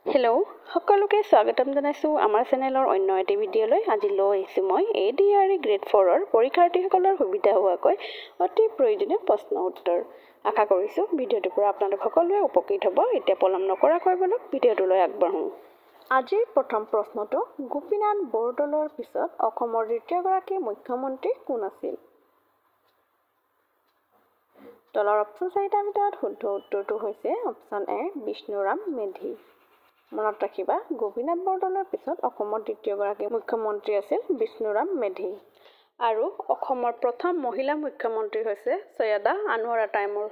Hello', সকলোকে স্বাগতম জনাইছোঁ আমাৰ চেনেলৰ অন্য এটি ভিডিঅ'লৈ। আজি লৈ আহিছোঁ মই এডিআৰই গ্ৰেড 4ৰ পৰীক্ষাৰ্থীসকলৰ সুবিধা হোৱাকৈ অতি প্ৰয়োজনীয় প্ৰশ্ন উত্তৰ। আশা কৰিছোঁ ভিডিঅ'টোৰ পৰা আপোনালোক সকলোৱে উপকৃত হ'ব। এতিয়া পলম নকৰাকৈ বলক ভিডিঅ'টোলৈ আগবাঢ়োঁ। আজিৰ প্ৰথম প্ৰশ্নটো, গোপীনাথ বৰদলৈৰ পিছত অসমৰ দ্বিতীয়গৰাকী মুখ্যমন্ত্ৰী কোন আছিল? তলৰ অপশ্যন চাৰিটাৰ ভিতৰত শুদ্ধ উত্তৰটো হৈছে অপশ্যন এ, বিষ্ণুৰাম মেধি। মনত ৰাখিবা, গোপীনাথ বৰদলৈৰ পিছত অসমৰ দ্বিতীয়গৰাকী মুখ্যমন্ত্ৰী আছিল বিষ্ণুৰাম মেধি। আৰু অসমৰ প্ৰথম মহিলা মুখ্যমন্ত্ৰী হৈছে চৈয়দা আনোৱাৰা টাইমুৰ।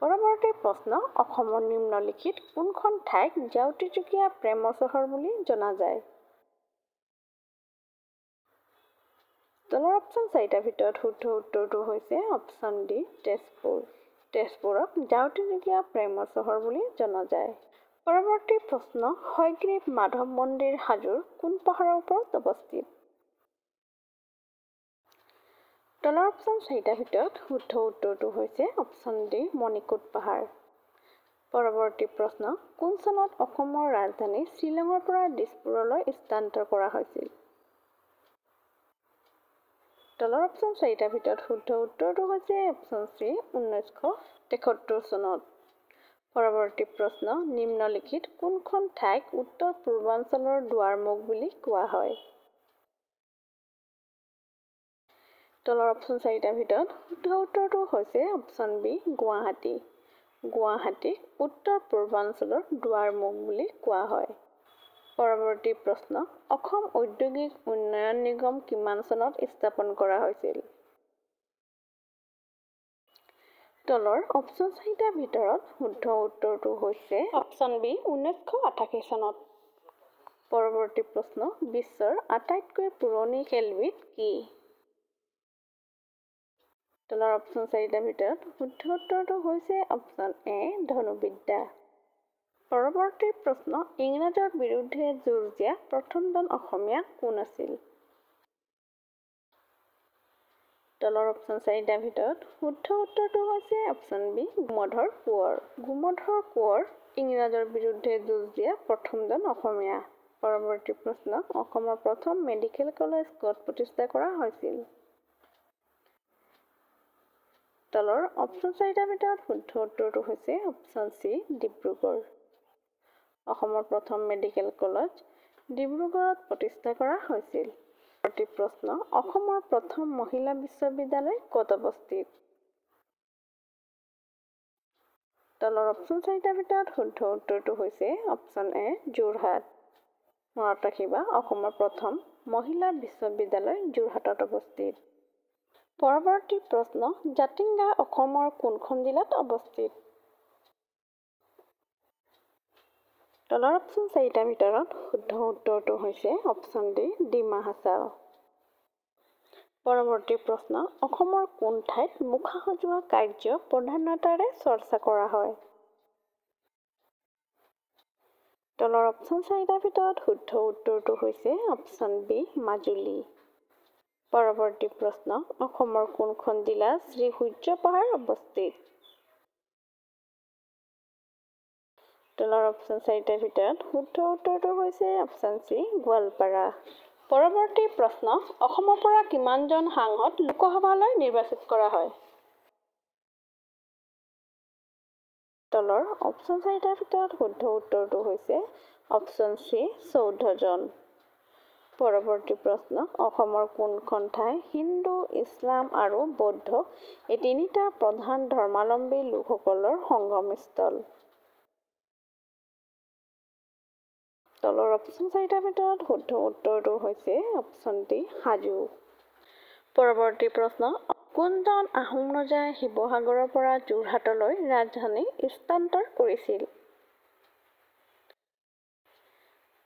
পৰৱৰ্তী প্ৰশ্ন, অসমৰ নিম্নলিখিত কোনখন ঠাইক যাউতিযুগীয়া প্ৰেমৰ চহৰ বুলি জনা যায়? তলৰ অপশ্যন চাৰিটাৰ ভিতৰত শুদ্ধ উত্তৰটো হৈছে অপশ্যন ডি, তেজপুৰ। তেজপুৰক যাউতিযুগীয়া প্ৰেমৰ চহৰ বুলি জনা যায়। পৰৱৰ্তী প্ৰশ্ন, হয়গ্ৰীৱ মাধৱ মন্দিৰ হাজোৰ কোন পাহাৰৰ ওপৰত অৱস্থিত? তলৰ অপশ্যন চাৰিটাৰ ভিতৰত শুদ্ধ উত্তৰটো হৈছে অপশ্যন ডি, মণিকূট পাহাৰ। পৰৱৰ্তী প্ৰশ্ন, কোন চনত অসমৰ ৰাজধানী শ্বিলঙৰ পৰা দিছপুৰলৈ স্থানান্তৰ কৰা হৈছিল? তলৰ অপশ্যন চাৰিটাৰ ভিতৰত শুদ্ধ উত্তৰটো হৈছে অপশ্যন চি, 1973 চনত। পৰৱৰ্তী প্ৰশ্ন, নিম্নলিখিত কোনখন ঠাইক উত্তৰ পূৰ্বাঞ্চলৰ দুৱাৰমুখ বুলি কোৱা হয়? তলৰ অপশ্যন চাৰিটাৰ ভিতৰত শুদ্ধ উত্তৰটো হৈছে অপশ্যন বি, গুৱাহাটী। গুৱাহাটীক উত্তৰ পূৰ্বাঞ্চলৰ দুৱাৰমুখ বুলি কোৱা হয়। পৰৱৰ্তী প্ৰশ্ন, অসম ঔদ্যোগিক উন্নয়ন নিগম কিমান চনত স্থাপন কৰা হৈছিল? তলৰ অপশ্যন চাৰিটাৰ ভিতৰত শুদ্ধ উত্তৰটো হৈছে অপশ্যন বি, 1988 চনত। পৰৱৰ্তী প্ৰশ্ন, বিশ্বৰ আটাইতকৈ পুৰণি খেলবিধ কি? তলৰ অপশ্যন চাৰিটাৰ ভিতৰত শুদ্ধ উত্তৰটো হৈছে অপশ্যন এ, ধনুবিদ্যা। পৰৱৰ্তী প্ৰশ্ন, ইংৰাজৰ বিৰুদ্ধে যুঁজ দিয়া প্ৰথমজন অসমীয়া কোন আছিল? তলৰ অপশ্যন চাৰিটাৰ ভিতৰত শুদ্ধ উত্তৰটো হৈছে অপশ্যন বি, গোমধৰ কোঁৱৰ। গোমধৰ কোঁৱৰ ইংৰাজৰ বিৰুদ্ধে যুঁজ দিয়া প্ৰথমজন অসমীয়া। পৰৱৰ্তী প্ৰশ্ন, অসমৰ প্ৰথম মেডিকেল কলেজ ক'ত প্ৰতিষ্ঠা কৰা হৈছিল? তলৰ অপশ্যন চাৰিটাৰ ভিতৰত শুদ্ধ উত্তৰটো হৈছে অপশ্যন চি, ডিব্ৰুগড়। অসমৰ প্ৰথম মেডিকেল কলেজ ডিব্ৰুগড়ত প্ৰতিষ্ঠা কৰা হৈছিল। পৰৱৰ্তী প্ৰশ্ন, অসমৰ প্ৰথম মহিলা বিশ্ববিদ্যালয় ক'ত অৱস্থিত? তলৰ অপশ্যন চাৰিটাৰ ভিতৰত শুদ্ধ উত্তৰটো হৈছে অপশ্যন এ, যোৰহাট। মনত ৰাখিবা, অসমৰ প্ৰথম মহিলা বিশ্ববিদ্যালয় যোৰহাটত অৱস্থিত। পৰৱৰ্তী প্ৰশ্ন, জাতিংগা অসমৰ কোনখন জিলাত অৱস্থিত? তলৰ অপশ্যন চাৰিটাৰ ভিতৰত শুদ্ধ উত্তৰটো হৈছে অপশ্যন ডি, ডিমা হাছাও। পৰৱৰ্তী প্ৰশ্ন, অসমৰ কোন ঠাইত মুখা সজোৱা কাৰ্য প্ৰধানতাৰে চৰ্চা কৰা হয়? তলৰ অপশ্যন চাৰিটাৰ ভিতৰত শুদ্ধ উত্তৰটো হৈছে অপশ্যন বি, মাজুলী। পৰৱৰ্তী প্ৰশ্ন, অসমৰ কোনখন জিলাত শ্ৰী সূৰ্য পাহাৰ অৱস্থিত? তলৰ অপশ্যন চাৰিটাৰ ভিতৰত শুদ্ধ উত্তৰটো হৈছে অপশ্যন চি, গোৱালপাৰা। পৰৱৰ্তী প্ৰশ্ন, অসমৰ পৰা কিমানজন সাংসদ লোকসভালৈ নিৰ্বাচিত কৰা হয়? তলৰ অপশ্যন চাৰিটাৰ ভিতৰত শুদ্ধ উত্তৰটো হৈছে অপশ্যন চি, 14জন। পৰৱৰ্তী প্ৰশ্ন, অসমৰ কোনখন ঠাই হিন্দু, ইছলাম আৰু বৌদ্ধ এই তিনিটা প্ৰধান ধৰ্মাৱলম্বী লোকসকলৰ সংগমস্থল? তলৰ অপশ্যন চাৰিটাৰ ভিতৰত শুদ্ধ উত্তৰটো হৈছে অপশ্যন ডি, হাজো। পৰৱৰ্তী প্ৰশ্ন, কোনজন আহোম ৰজাই শিৱসাগৰৰ পৰা যোৰহাটলৈ ৰাজধানী স্থানান্তৰ কৰিছিল?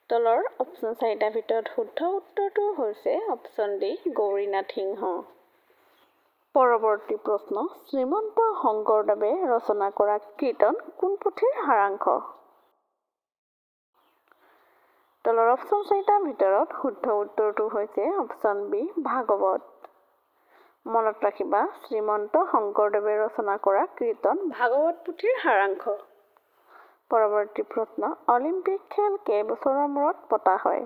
তলৰ অপশ্যন চাৰিটাৰ ভিতৰত শুদ্ধ উত্তৰটো হৈছে অপশ্যন ডি, গৌৰীনাথ সিংহ। পৰৱৰ্তী প্ৰশ্ন, শ্ৰীমন্ত শংকৰদেৱে ৰচনা কৰা কীৰ্তন কোন পুথিৰ সাৰাংশ? তলৰ অপশ্যন চাৰিটাৰ ভিতৰত শুদ্ধ উত্তৰটো হৈছে অপশ্যন বি, ভাগৱত। মনত ৰাখিবা, শ্ৰীমন্ত শংকৰদেৱে ৰচনা কৰা কীৰ্তন ভাগৱত পুথিৰ সাৰাংশ। পৰৱৰ্তী প্ৰশ্ন, অলিম্পিক খেল কেইবছৰৰ মূৰত পতা হয়?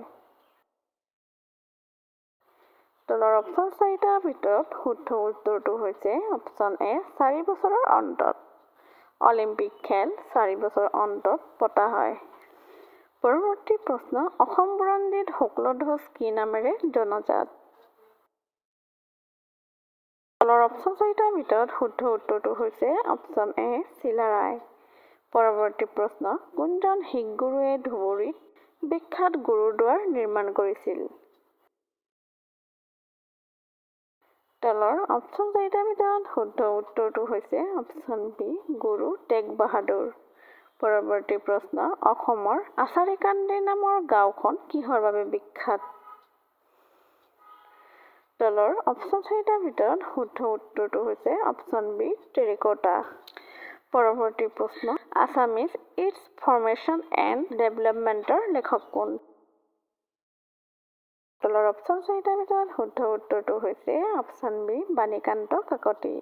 তলৰ অপশ্যন চাৰিটাৰ ভিতৰত শুদ্ধ উত্তৰটো হৈছে অপশ্যন এ, 4 বছৰৰ অন্তত। অলিম্পিক খেল 4 বছৰৰ অন্তত পতা হয়। পৰৱৰ্তী প্ৰশ্ন, অসম বুৰঞ্জীত শুক্লধ্বজ কি নামেৰে জনাজাত? তলৰ অপশ্যন চাৰিটাৰ ভিতৰত শুদ্ধ উত্তৰটো হৈছে অপশ্যন এ, চিলাৰায়। পৰৱৰ্তী প্ৰশ্ন, কোনজন শিখ গুৰুৱে ধুবুৰীত বিখ্যাত গুৰুদ্বাৰ নিৰ্মাণ কৰিছিল? তলৰ অপশ্যন চাৰিটাৰ ভিতৰত শুদ্ধ উত্তৰটো হৈছে অপশ্যন বি, গুৰু টেগ বাহাদুৰ। পৰৱৰ্তী প্ৰশ্ন, অসমৰ আচাৰীকান্দি নামৰ গাঁওখন কিহৰ বাবে বিখ্যাত? তলৰ অপশ্যন চাৰিটাৰ ভিতৰত শুদ্ধ উত্তৰটো হৈছে অপশ্যন বি, টেৰিকটা। পৰৱৰ্তী প্ৰশ্ন, আছামিজ it's formation and ডেভেলপমেণ্টৰ লেখক কোন? তলৰ অপশ্যন চাৰিটাৰ ভিতৰত শুদ্ধ উত্তৰটো হৈছে অপশ্যন বি, বাণীকান্ত কাকতি।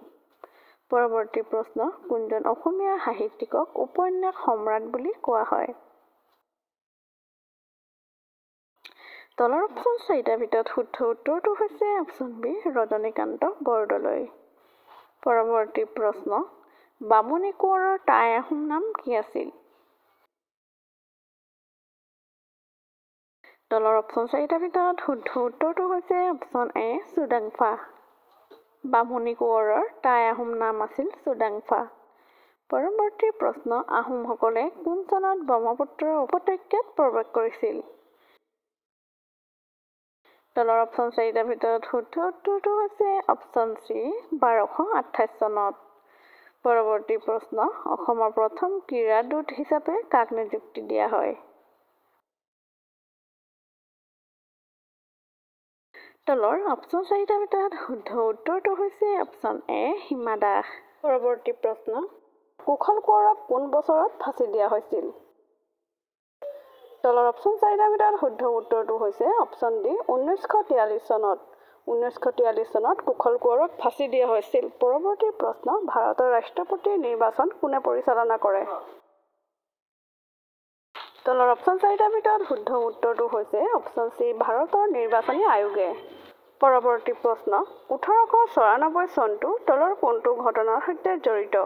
পৰৱৰ্তী প্ৰশ্ন, কোনজন অসমীয়া সাহিত্যিকক উপন্যাস সম্ৰাট বুলি কোৱা হয়? তলৰ অপশ্যন চাৰিটাৰ ভিতৰত শুদ্ধ উত্তৰটো হৈছে অপশ্যন বি, ৰজনীকান্ত বৰদলৈ। পৰৱৰ্তী প্ৰশ্ন, বামুণী কোঁৱৰৰ টাই আহোম নাম কি আছিল? তলৰ অপশ্যন চাৰিটাৰ ভিতৰত শুদ্ধ উত্তৰটো হৈছে অপশ্যন এ, চুডাংফা। বামুণী কোঁৱৰৰ টাই আহোম নাম আছিল চুডাংফা। পৰৱৰ্তী প্ৰশ্ন, আহোমসকলে কোন চনত ব্ৰহ্মপুত্ৰৰ উপত্যকাত প্ৰৱেশ কৰিছিল? তলৰ অপশ্যন চাৰিটাৰ ভিতৰত শুদ্ধ উত্তৰটো হৈছে অপশ্যন চি, 1228 চনত। পৰৱৰ্তী প্ৰশ্ন, অসমৰ প্ৰথম ক্ৰীড়া দূত হিচাপে কাক নিযুক্তি দিয়া হয়? তলৰ অপশ্যন চাৰিটাৰ ভিতৰত শুদ্ধ উত্তৰটো হৈছে অপশ্যন এ, হিমা দাস। পৰৱৰ্তী প্ৰশ্ন, কুশল কোঁৱৰক কোন বছৰত ফাঁচি দিয়া হৈছিল? তলৰ অপশ্যন চাৰিটাৰ ভিতৰত শুদ্ধ উত্তৰটো হৈছে অপশ্যন ডি, 1943 চনত। 1943 চনত কুশল কোঁৱৰক ফাঁচি দিয়া হৈছিল। পৰৱৰ্তী প্ৰশ্ন, ভাৰতৰ ৰাষ্ট্ৰপতিৰ নিৰ্বাচন কোনে পৰিচালনা কৰে? তলৰ অপশ্যন চাৰিটাৰ ভিতৰত শুদ্ধ উত্তৰটো হৈছে অপশ্যন চি, ভাৰতৰ নিৰ্বাচনী আয়োগে। পৰৱৰ্তী প্ৰশ্ন, 1894 চনটো তলৰ কোনটো ঘটনাৰ সৈতে জড়িত?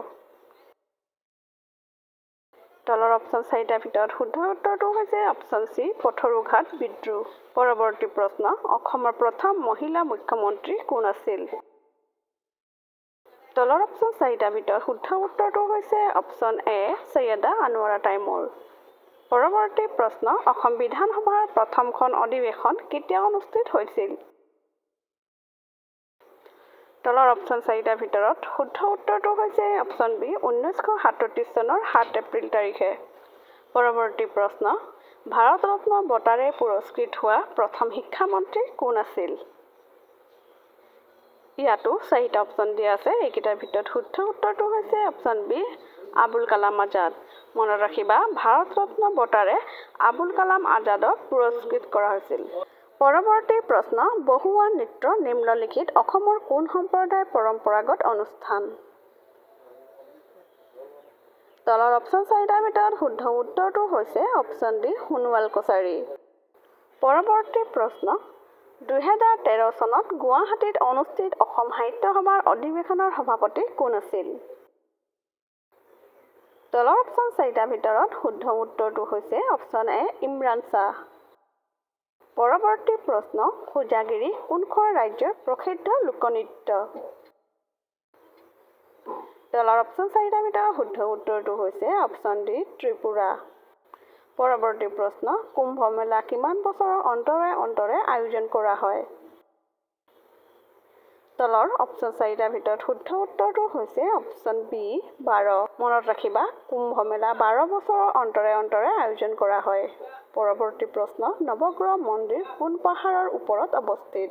তলৰ অপশ্যন চাৰিটাৰ ভিতৰত শুদ্ধ উত্তৰটো হৈছে অপশ্যন চি, পথৰুঘাট বিদ্ৰোহ। পৰৱৰ্তী প্ৰশ্ন, অসমৰ প্ৰথম মহিলা মুখ্যমন্ত্ৰী কোন আছিল? তলৰ অপশ্যন চাৰিটাৰ ভিতৰত শুদ্ধ উত্তৰটো হৈছে অপশ্যন এ, চৈয়দা আনোৱাৰা টাইমুৰ। পৰৱৰ্তী প্ৰশ্ন, অসম বিধানসভাৰ প্ৰথমখন অধিৱেশন কেতিয়া অনুষ্ঠিত হৈছিল? তলৰ অপশ্যন চাৰিটাৰ ভিতৰত শুদ্ধ উত্তৰটো হৈছে অপশ্যন বি, 1937 চনৰ 7 এপ্ৰিল তাৰিখে। পৰৱৰ্তী প্ৰশ্ন, ভাৰতৰত্ন বঁটাৰে পুৰস্কৃত হোৱা প্ৰথম শিক্ষামন্ত্ৰী কোন আছিল? ইয়াতো চাৰিটা অপশ্যন দিয়া আছে, এইকেইটাৰ ভিতৰত শুদ্ধ উত্তৰটো হৈছে অপশ্যন বি, আবুল কালাম আজাদ। মনত ৰাখিবা, ভাৰতৰত্ন বঁটাৰে আবুল কালাম আজাদক পুৰস্কৃত কৰা হৈছিল। পৰৱৰ্তী প্ৰশ্ন, বহুৱা নৃত্য নিম্নলিখিত অসমৰ কোন সম্প্ৰদায়ৰ পৰম্পৰাগত অনুষ্ঠান? তলৰ অপশ্যন চাৰিটাৰ ভিতৰত শুদ্ধ উত্তৰটো হৈছে অপশ্যন ডি, সোণোৱাল কছাৰী। পৰৱৰ্তী প্ৰশ্ন, 2013 চনত গুৱাহাটীত অনুষ্ঠিত অসম সাহিত্য সভাৰ অধিৱেশনৰ সভাপতি কোন আছিল? তলৰ অপশ্যন চাৰিটাৰ ভিতৰত শুদ্ধ উত্তৰটো হৈছে অপশ্যন এ, ইমৰান শ্বাহ। পৰৱৰ্তী প্ৰশ্ন, খোজাগিৰি কোনখন ৰাজ্যৰ প্ৰসিদ্ধ লোকনৃত্য? তলৰ অপশ্যন চাৰিটাৰ ভিতৰত শুদ্ধ উত্তৰটো হৈছে অপশ্যন ডি, ত্ৰিপুৰা। পৰৱৰ্তী প্ৰশ্ন, কুম্ভ মেলা কিমান বছৰৰ অন্তৰে অন্তৰে আয়োজন কৰা হয়? তলৰ অপশ্যন চাৰিটাৰ ভিতৰত শুদ্ধ উত্তৰটো হৈছে অপশ্যন বি, 12। মনত ৰাখিবা, কুম্ভ মেলা 12 বছৰৰ অন্তৰে অন্তৰে আয়োজন কৰা হয়। পৰৱৰ্তী প্ৰশ্ন, নৱগ্ৰহ মন্দিৰ কোন পাহাৰৰ ওপৰত অৱস্থিত?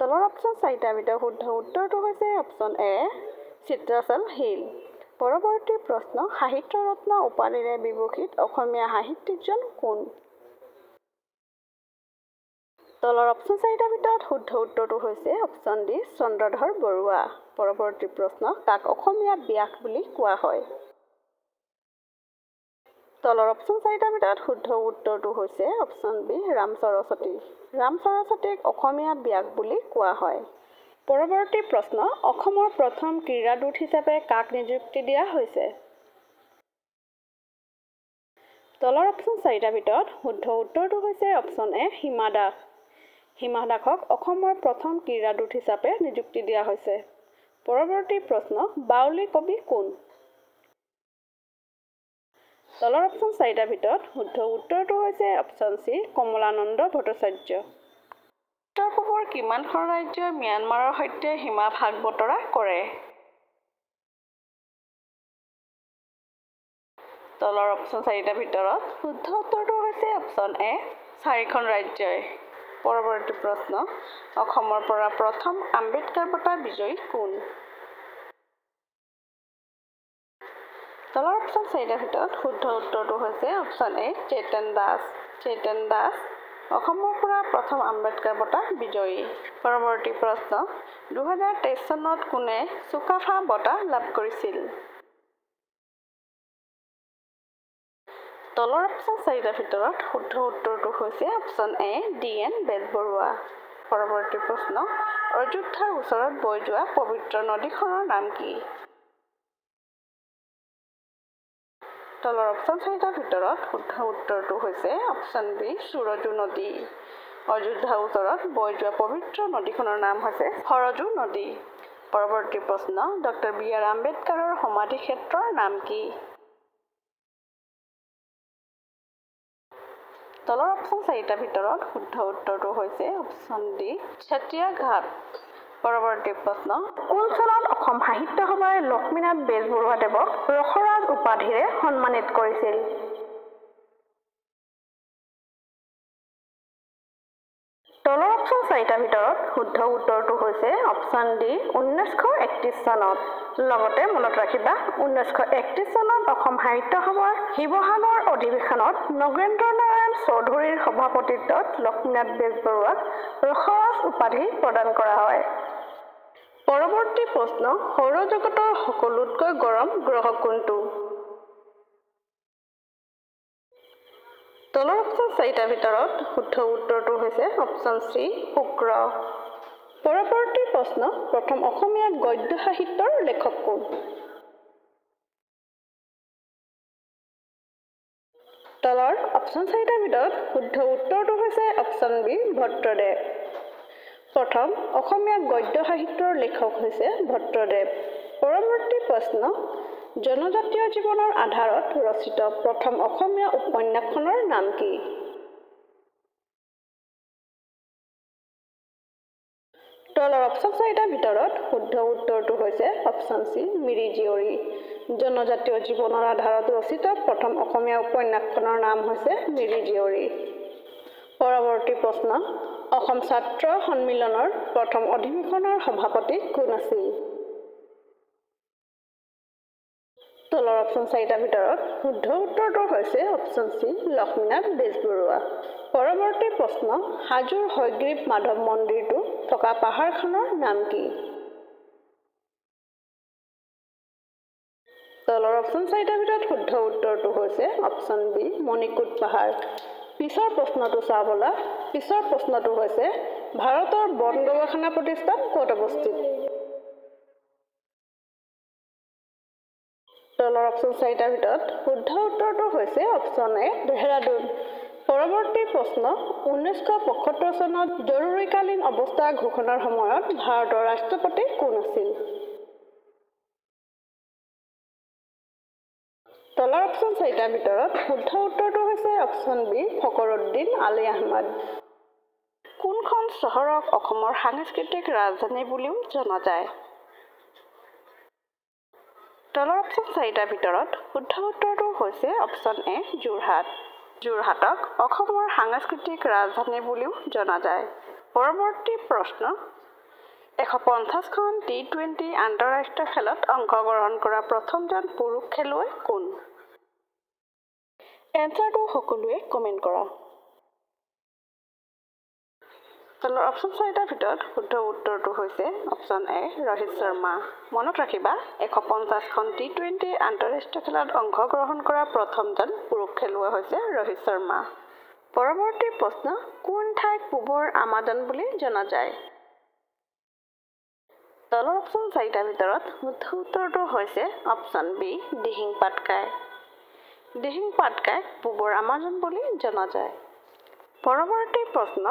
তলৰ অপশ্যন চাৰিটাৰ ভিতৰত শুদ্ধ উত্তৰটো হৈছে অপশ্যন এ, চিত্ৰাচল হিল। পৰৱৰ্তী প্ৰশ্ন, সাহিত্য ৰত্ন উপাধিৰে বিভূষিত অসমীয়া সাহিত্যিকজন কোন? তলৰ অপশ্যন চাৰিটাৰ ভিতৰত শুদ্ধ উত্তৰটো হৈছে অপশ্যন ডি, চন্দ্ৰধৰ বৰুৱা। পৰৱৰ্তী প্ৰশ্ন, কাক অসমীয়া ব্যাস বুলি কোৱা হয়? তলৰ অপশ্যন চাৰিটাৰ ভিতৰত শুদ্ধ উত্তৰটো হৈছে অপশ্যন বি, ৰাম সৰস্বতী। ৰাম সৰস্বতীক অসমীয়া ব্যাস বুলি কোৱা হয়। পৰৱৰ্তী প্ৰশ্ন, অসমৰ প্ৰথম ক্ৰীড়াদূত হিচাপে কাক নিযুক্তি দিয়া হৈছে? তলৰ অপশ্যন চাৰিটাৰ ভিতৰত শুদ্ধ উত্তৰটো হৈছে অপশ্যন এ, হিমা দাস। হিমা দাসক অসমৰ প্ৰথম ক্ৰীড়াদূত হিচাপে নিযুক্তি দিয়া হৈছে। পৰৱৰ্তী প্ৰশ্ন, বাউলী কবি কোন? তলৰ অপশ্যন চাৰিটাৰ ভিতৰত শুদ্ধ উত্তৰটো হৈছে অপশ্যন চি, কমলানন্দ ভট্টাচাৰ্য। উত্তৰ পূবৰ কিমানখন ৰাজ্যই ম্যানমাৰৰ সৈতে সীমা ভাগ বতৰা কৰে? তলৰ অপশ্যন চাৰিটাৰ ভিতৰত শুদ্ধ উত্তৰটো হৈছে অপশ্যন এ, চাৰিখন ৰাজ্যই। পৰৱৰ্তী প্ৰশ্ন, অসমৰ পৰা প্ৰথম আম্বেদকাৰ বঁটা বিজয়ী কোন? তলৰ অপশ্যন চাৰিটাৰ ভিতৰত শুদ্ধ উত্তৰটো হৈছে অপশ্যন এ, চেতন দাস। চেতন দাস অসমৰ পৰা প্ৰথম আম্বেদকাৰ বঁটা বিজয়ী। পৰৱৰ্তী প্ৰশ্ন, 2023 চনত কোনে চুকাফা বঁটা লাভ কৰিছিল? তলৰ অপশ্যন চাৰিটাৰ ভিতৰত শুদ্ধ উত্তৰটো হৈছে option A, D N Bezbaruah. পৰৱৰ্তী প্ৰশ্ন, অযোধ্যাৰ ওচৰত বৈ যোৱা পবিত্ৰ নদীখনৰ নাম কি? তলৰ অপশ্যন চাৰিটাৰ ভিতৰত শুদ্ধ উত্তৰটো হৈছে অপশ্যন বি, সৰজু নদী। অযোধ্যাৰ ওচৰত বৈ যোৱা পবিত্ৰ নদীখনৰ নাম হৈছে সৰজু নদী। পৰৱৰ্তী প্ৰশ্ন, ডক্টৰ বি আৰ আম্বেদকাৰৰ সমাধি ক্ষেত্ৰৰ নাম কি? তলৰ অপশ্যন চাৰিটাৰ ভিতৰত শুদ্ধ উত্তৰটো হৈছে অপশ্যন ডি, চেতিয়া ঘাট। পৰৱৰ্তী প্ৰশ্ন, কোন চনত অসম সাহিত্য সভাই লক্ষ্মীনাথ বেজবৰুৱাদেৱক ৰসৰাজ উপাধিৰে সন্মানিত কৰিছিল? তলৰ অপশ্যন চাৰিটাৰ ভিতৰত শুদ্ধ উত্তৰটো হৈছে অপশ্যন ডি, 1931 চনত। লগতে মনত ৰাখিবা, 1931 চনত অসম সাহিত্য সভাৰ শিৱসাগৰ অধিৱেশনত নগেন্দ্ৰ নাৰায়ণ চৌধুৰীৰ সভাপতিত্বত লক্ষ্মীনাথ বেজবৰুৱাক ৰসৰাজ উপাধি প্ৰদান কৰা হয়। পৰৱৰ্তী প্ৰশ্ন, সৌৰজগতৰ সকলোতকৈ গৰম গ্ৰহ কোনটো? তলৰ অপশ্যন চাৰিটাৰ ভিতৰত শুদ্ধ উত্তৰটো হৈছে অপশ্যন চি, শুক্ৰ। পৰৱৰ্তী প্ৰশ্ন, প্ৰথম অসমীয়া গদ্য সাহিত্যৰ লেখক কোন? তলৰ অপশ্যন চাৰিটাৰ ভিতৰত শুদ্ধ উত্তৰটো হৈছে অপশ্যন বি, ভট্টদেৱ। প্ৰথম অসমীয়া গদ্য সাহিত্যৰ লেখক হৈছে ভট্টদেৱ। পৰৱৰ্তী প্ৰশ্ন, জনজাতীয় জীৱনৰ আধাৰত ৰচিত প্ৰথম অসমীয়া উপন্যাসখনৰ নাম কি? তলৰ অপশ্যন চাৰিটাৰ ভিতৰত শুদ্ধ উত্তৰটো হৈছে অপশ্যন চি, মিৰি জীয়ৰী। জনজাতীয় জীৱনৰ আধাৰত ৰচিত প্ৰথম অসমীয়া উপন্যাসখনৰ নাম হৈছে মিৰি জীয়ৰী। পৰৱৰ্তী প্ৰশ্ন, অসম ছাত্ৰ সন্মিলনৰ প্ৰথম অধিৱেশনৰ সভাপতি কোন আছিল? তলৰ অপশ্যন চাৰিটাৰ ভিতৰত শুদ্ধ উত্তৰটো হৈছে অপশ্যন চি, লক্ষ্মীনাথ বেজবৰুৱা। পৰৱৰ্তী প্ৰশ্ন, হাজোৰ হয়গ্ৰীৱ মাধৱ মন্দিৰটো থকা পাহাৰখনৰ নাম কি? তলৰ অপশ্যন চাৰিটাৰ ভিতৰত শুদ্ধ উত্তৰটো হৈছে অপশ্যন বি, মণিকূট পাহাৰ। পিছৰ প্ৰশ্নটো চাওঁ ব'লা। পিছৰ প্ৰশ্নটো হৈছে, ভাৰতৰ বন গৱেষণা প্ৰতিষ্ঠান ক'ত অৱস্থিত? তলৰ অপশ্যন চাৰিটাৰ ভিতৰত শুদ্ধ উত্তৰটো হৈছে অপশ্যন এ, দেহৰাদুন। পৰৱৰ্তী প্ৰশ্ন, 1975 চনত জৰুৰীকালীন অৱস্থা ঘোষণাৰ সময়ত ভাৰতৰ ৰাষ্ট্ৰপতি কোন আছিল? তলৰ অপশ্যন চাৰিটাৰ ভিতৰত শুদ্ধ উত্তৰটো হৈছে অপশ্যন বি, ফকৰুদ্দিন আলী আহমদ। কোনখন চহৰক অসমৰ সাংস্কৃতিক ৰাজধানী বুলিও জনা যায়? তলৰ অপশ্যন চাৰিটাৰ ভিতৰত শুদ্ধ উত্তৰটো হৈছে অপশ্যন এ, যোৰহাট। যোৰহাটক অসমৰ সাংস্কৃতিক ৰাজধানী বুলিও জনা যায়। পৰৱৰ্তী প্ৰশ্ন, 150খন টি-20 আন্তঃৰাষ্ট্ৰীয় খেলত অংশগ্ৰহণ কৰা প্ৰথমজন পুৰুষ খেলুৱৈ কোন? এনচাৰটো সকলোৱে কমেণ্ট কৰা। তলৰ অপশ্যন চাৰিটাৰ ভিতৰত শুদ্ধ উত্তৰটো হৈছে অপশ্যন এ ৰোহিত শৰ্মা। মনত ৰাখিবা, 150খন টি-20 আন্তঃৰাষ্ট্ৰীয় খেলত অংশগ্ৰহণ কৰা প্ৰথমজন পুৰুষ খেলুৱৈ হৈছে ৰোহিত শৰ্মা। পৰৱৰ্তী প্ৰশ্ন, কোন ঠাইক পূবৰ আমাজন বুলি জনা যায়? তলৰ অপশ্যন চাৰিটাৰ ভিতৰত শুদ্ধ উত্তৰটো হৈছে অপশ্যন বি দিহিং পাটকাই। দিহিং পাটকাইক পূবৰ আমাজন বুলি জনা যায়। পৰৱৰ্তী প্ৰশ্ন,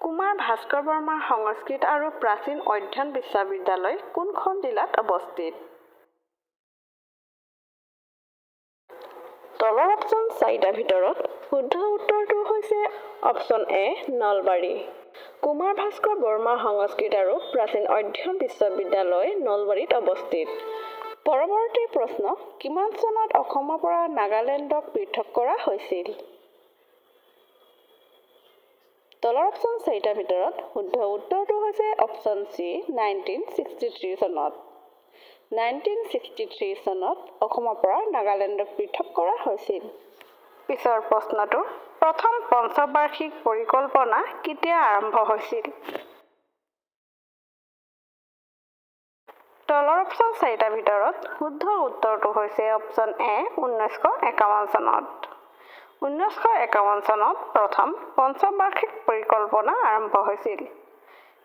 কুমাৰ ভাস্কৰ বৰ্মা সংস্কৃত আৰু প্ৰাচীন অধ্যয়ন বিশ্ববিদ্যালয় কোনখন জিলাত অৱস্থিত? তলৰ অপশ্যন চাৰিটাৰ ভিতৰত শুদ্ধ উত্তৰটো হৈছে অপশ্যন এ নলবাৰী। কুমাৰ ভাস্কৰ বৰ্মা সংস্কৃত আৰু প্ৰাচীন অধ্যয়ন বিশ্ববিদ্যালয় নলবাৰীত অৱস্থিত। পৰৱৰ্তী প্ৰশ্ন, কিমান চনত অসমৰ পৰা নাগালেণ্ডক পৃথক কৰা হৈছিল? তলৰ অপশ্যন চাৰিটাৰ ভিতৰত শুদ্ধ উত্তৰটো হৈছে অপশ্যন চি 1963 চনত। 1963 চনত অসমৰ পৰা নাগালেণ্ডক পৃথক কৰা হৈছিল। পিছৰ প্ৰশ্নটো, প্ৰথম পঞ্চবাৰ্ষিক পৰিকল্পনা কেতিয়া আৰম্ভ হৈছিল? তলৰ অপশ্যন চাৰিটাৰ ভিতৰত শুদ্ধ উত্তৰটো হৈছে অপশ্যন এ 1951 চনত। 1951 চনত প্ৰথম পঞ্চবাৰ্ষিক পৰিকল্পনা আৰম্ভ হৈছিল।